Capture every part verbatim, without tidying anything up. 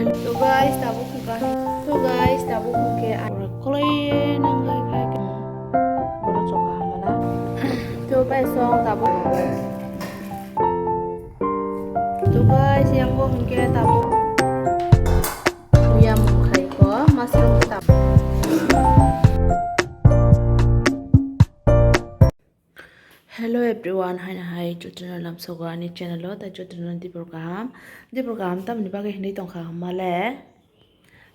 To guys, tabuk hwnkha. To guys, tabuk hwnkhe ang kwlwi nangwi khai. Bono chokha hamala. To guys, song tabuk. To guys, yang bo hwnkhe tabuk. Yang khai ko, mushroom tabuk. Hello everyone, hai hai, jotono lamsogo ani channel o, tai jotono dibor kaham, dibor kaham tamni bagwi hinwi tongkha hwnmale,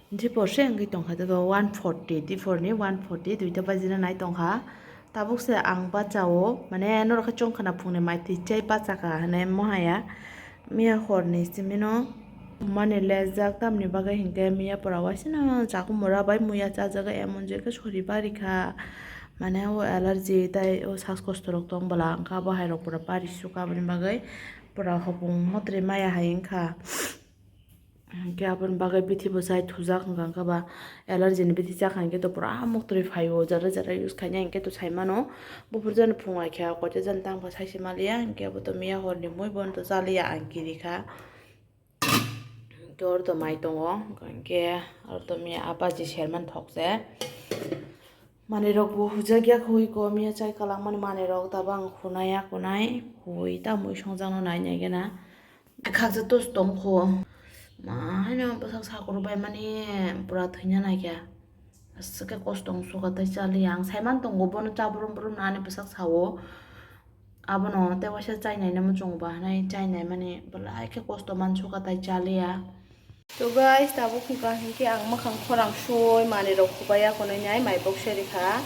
dibor se wngwi tongkha, tebo one forty, diborni one forty, duita bajina nai tongkha, tabuk se ang bachao, mane norok khe chongkhana phungni mai twi chai bachakha hwnwi mohaya, miya horni simino. Mani lejak tamni bagwi hinkhe miya pora waisano chakhumura bai muya chajago emon je khe sori barikha. Mane o allergy tai o saskosto rok tong bwla wngkha, bo hai rok pura pari sukha, aboni bagwi pura hopung hotri maya hai wngkha. Hinkhe aboni bagwi bithi bo chai thujak wngkha, wngkha ba allergy ni bithi chakha hinkhe to pura muktwi phaio, jara jara use khaina hinkhe to sai mano. Buphuru jani phung lai kha, koita jani tang pha sai se maliya, hinkhe abo to miya horni mui bono to chaliya ang kiri kha. Hinkhe oro to mai tongo, hinkhe oro to miya a baji sermani thok se. Manwi rok bo hujakya kho ui ko, miya chai kwlangmani manwi rok tabuk ang hunaya kunai, hui ta mui songjakno nai nai gana. Khaksa tos tong kho, ma haino bwsak sakuro bai mani pura thwina nai kha. Aswk khe kosto wng suka tei chaliya. Ang saiman tongo bono cha brum brum no ani bwsak sao. Abono tei waisa chainai no muchungo ba hinai chainai mani belai khe kosto man suka tei chaliya. To guys, tabuk hwnkha hinkhe ang mwkhang khorang sui manwi rok khubaiya konwi nai mai bok se rikha.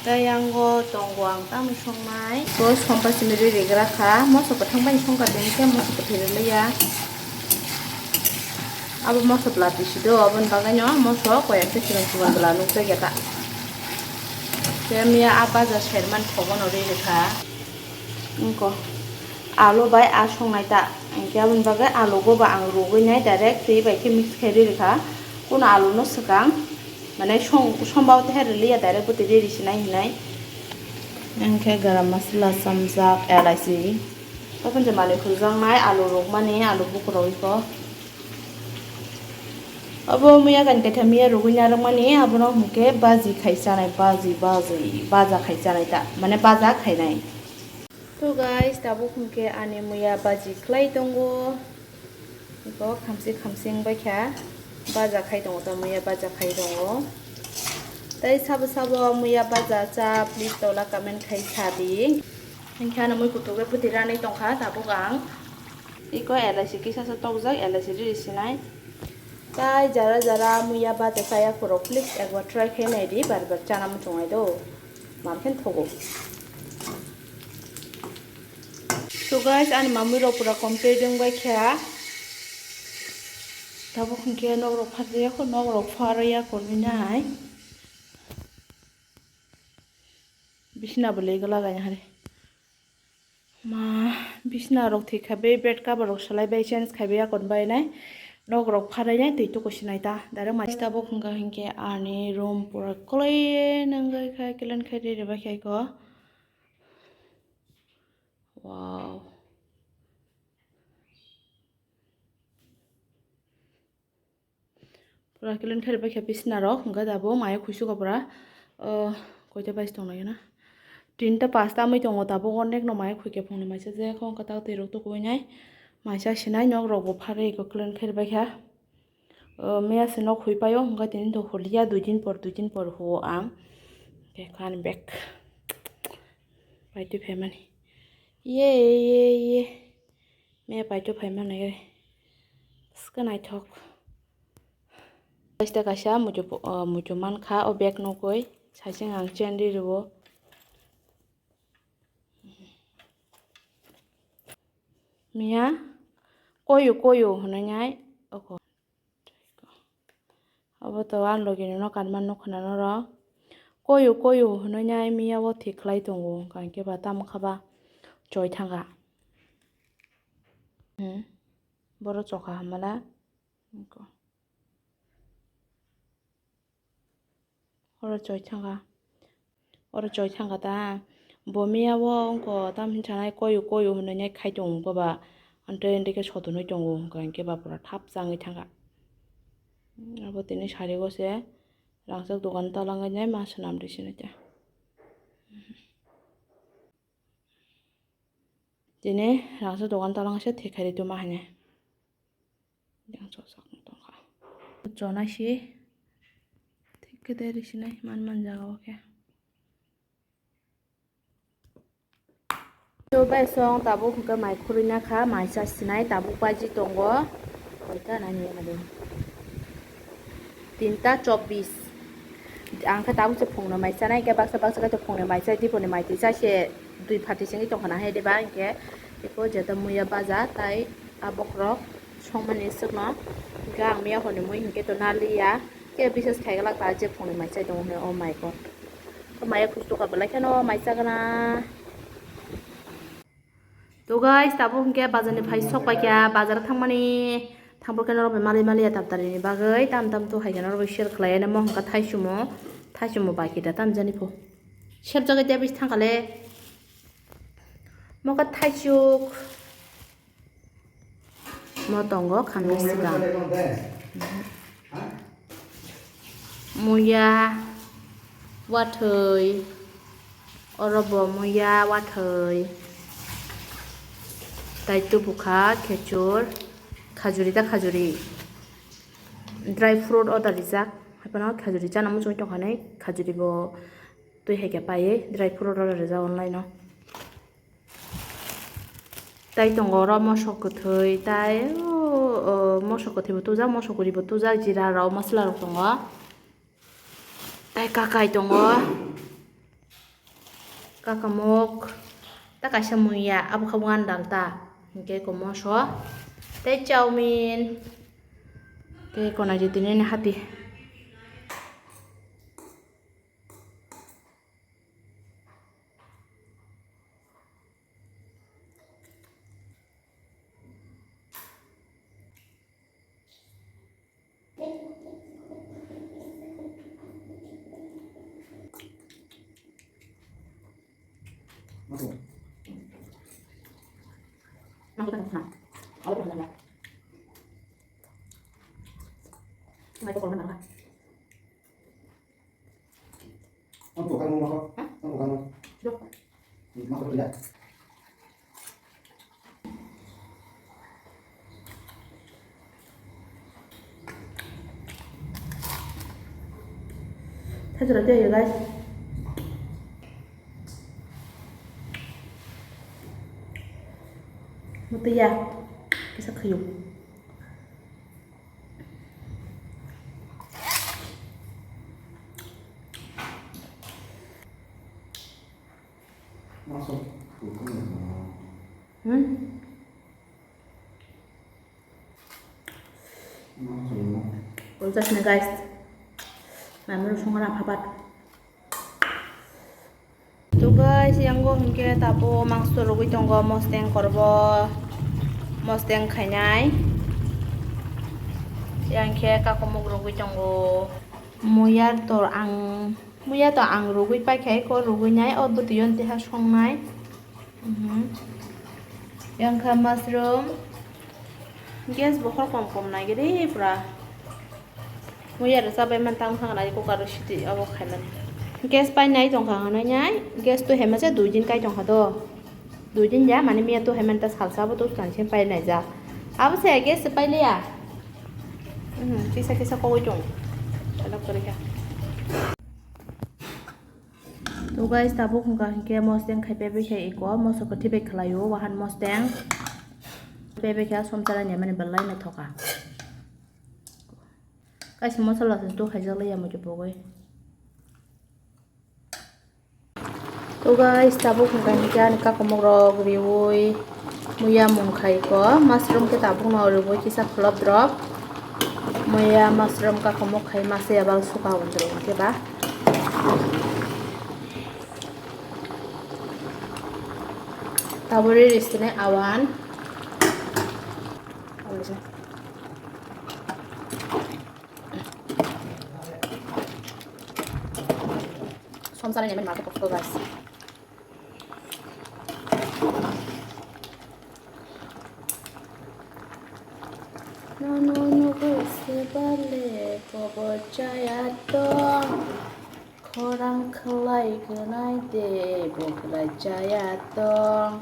Tei yango tongo ang tamni songnai. Bo sompa simi rwi rigra kha. Moso kwthang bai songkha tini khe moso kwthwi rwliya. Abo moso bwla twi sido, aboni bagwi no moso koyam khe chikon chikon bwla nukjakya ta. Tei miya a baja sermani thogo no rwi rwkha. Wngkha alu bai a songnai ta. Hinkhe aboni bagwi alu go ba ang rwgwi nai direct twi bai khe mix khai rwi rwkha. Kuno alu no swkang, mane song, somba o teher rwliya direct bwtwi rwi rwsinai hinai. Hinkhe garam masala chamjak, elaichi. Tei phunjak manwi hujaknai alu rwkmani, alu bukurogwi kho. Obo muya gani kaitha miya rwgwi narwkmani, abono hwnkhe baji khai chanai, baji, baji, baja khai chanai ta, mane baja khainai. To guys, tabuk hwnkhe ani muya baji khlai tongo. Iko khamsi khamsi wngbai kha, baja khai tongo, ta muya baja khai tongo. Tei sabo sabo muya baja cha, please tola comment khai sa di. Hinkhe ano mui kutuk bai bwtwi ranwi tongkha tabuk ang. Iko elaichi kisa sa tokjak, elaichi riri sinai. Tai jara jara muya baja chaya khorok, please ekbar try khai nai di, bar bar chana muchung nai do. Mar khe thogo. So guys, ani mamui rok pura complete wng bai kha. Tabuk hinkhe nok rok pharjaya kho, nok rok pharaya konwi nai. Bisna bo lega lagai hari. Ma, bisna rok thik kha, be bed cover rok salai bai change khai bai akon bai nai. Nok rok pharai nai twi tuku sinai ta. Direct mai tabuk hwnkha hinkhe ani room pura clean wngwi khai, clean khai riri bai khai ko. Wow. Pura clean khe rwbaikha bisna rok, hwnkhe da bo maya khuisukha pura, ah, koita bai tonglaina. Tinta pasta wngwi tongo tabuk, onek no maya khuikhe phungni maisa je kho, hwnkhe tak twi rok tukuinai maisa sinai nok rok bo pharwi eko clean khe rwbaikha. Ah, maya se nok khui paio, hwnkhe tini to hulia, dui din por, dui din por huo ang. Khe khan bek paitwi phaimani. Ye, ye, ye. Maya paitwi phaimani. Bwskhe naithok. Kaisa kaisa muitu, ah, muitu mankha o bag nugwi, saichung ang chen ri rwo. Miya koyu koyu hwnwi nai oko. Obo to ang logi no kanma nukha na norok. Koyu koyu hwnwi nai miya o thik khlai tongo, hwnkha hinkhe ba tamo kha ba choi thangkha. Hmm. Boro chokha hamala. Oro choi thangkha, oro choi thangkha ta, bo miya o wngkha tamo hinwi sanai koyu koyu hinwi khai tongo baba, amtwi amtwi khe sotonwi tongo, hwnkha hinkhe ba pura thap changwi thangkha. Abo tini sari o se rangchak dogan talang nai ma swnam ri sini te. Tini rangchak dogan talang se thik khai ri tuma hane. Yang sok sok tongkha. Chonai si thik khe de ri sinai man man jaga o khe. To bai song tabuk hwnkhe mai khurui na kha, mai cha sinai tabuk baji tongo. Koita nani mani. Tinta chobbish. Ang khe tabuk se phungno mai chanai, khe baksa baksa khe phungno mai chai, diponi mai twi chai se dui pharti sengwi tongkha na hai de ba, hinkhe eko jeta muya baja tai a bokhorok songmani swkno. Hinkhe ang miya hwnwi mui hinkhe to naliya, khe bises khaiglak ta je phungno mai chai tongo hwnwi, oh my god. Maya kustu ka belai kheno mai chagana. To guys, tabuk hinkhe bazar ni phai sok paikha, bazar thangmani thangphuru khe norok bai mali mali ya tabtari ni bagwi tam tam to hai khe norok bai share khlai ani mo hwnka thaichumo, thaichumo bai khe da tam jani pho. Sep jaga dia bis thangkha le mo kha thaichuk. Mo tongo khamni swkang. Muya, wathwi, oro bo muya, wathwi, tai tubukha, khechur, khajuri ta khajuri, dry fruit order rijak, haphano khajuri chana muchungwi tongkha nai, khajuri bo twi hai khe paiwi dry fruit order rijak online o. Tai tongo oro mosok kwthwi, tai, o, o, mosok kwthwi bo tubujak, mosok guri bo tubujak, jira rok, masala rok tongo. Tai kakai tongo, kakamuk, ta kaisa muya, abo khe wandal ta, hinkhe eko moso, tei chowmin, tei eko naidi tini hati. Thajra de guys. Mutiya kisa khayu. Hmm? Uljasni guys. Mami rok songra phapat. To guys, yango hinkhe tabo mangso rwgwi tongo, mosteng korbo, mosteng khainai. Yang khe kakomok rwgwi tongo. Muya to ang, muya to ang rwgwi paikha, eko rwgwi nai, o bwtwi on teha songnai. Mhm. Yang kha mushroom. Gas bo hor kom kom nai gede pura. Muya rwchap bai man tang thang nai cooker o siti abo khaimani. Gas pai nai tongkha hwnwi nai, gas to hema se dui din kai tongkha do. Dui din ya, mani miya to hema ta salsa bo to kanse pai nai jak. Abo se gas se pai liya. Mhm, kisa kisa kogoi tong. Alak kori kha. To guys, tabuk hwnka hinkhe mosteng khai pebekhe iko, moso kwthwi bai khlaio, wahan mosteng. Pebekhe somsara ni mani belai naithoka. Kaisa masala se to khaijak liya muitu pogwi. To guys, tabuk hwnka hinkhe ani kakomok rok riwi muya mung khai ko, mushroom khe tabuk no riwi kisa kholop drop. Muya mushroom kakomok khai masa ya bal suka wngkhe ba. Tabori risine awan. Somsara ni mani market of guys. No, no, no, guys. Bale kobor chaya tong, khorang khlai gwnai de bokra chaya tong.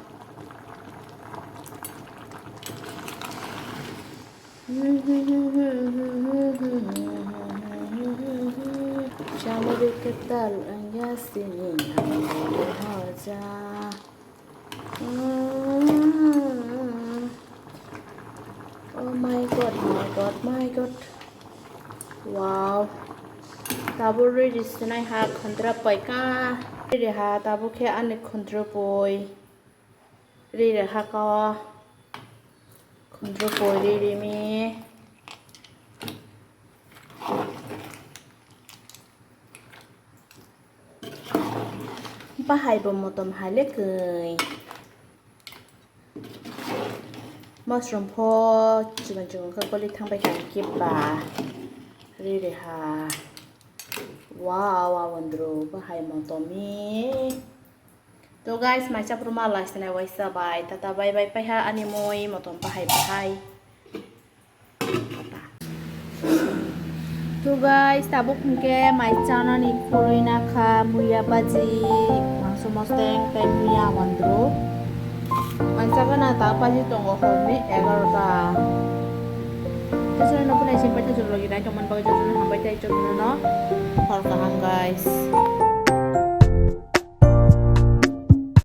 Chamari kwtal wngya sini ang hoja. Oh my God, my God, my God. Wow. Tabuk riri sinai ha khondra paika. Riri ha tabuk khe ani khondra poi. Riri ha ka. Khondra poi riri mi. Bahai bo motom hai le kwi. Mushroom pho chikon chikon khe goli thangbai kha khe ba. Riri ha. Wow, wow, wondro bahai motom mi. To guys, mai chapru ma lai sinai waisa bai. Tata bye bye pai ha ani moi motom bahai bahai. To guys, tabuk hwnkhe mai chanani khurui nakha muya baji, mangso mosteng tei muya wandru. Mai chagana ta baji tongo horni egarota. Teacher no kunai sing paitha jolo logi nai tongmani bagwi jotono hambai tei jotono hor kaham guys.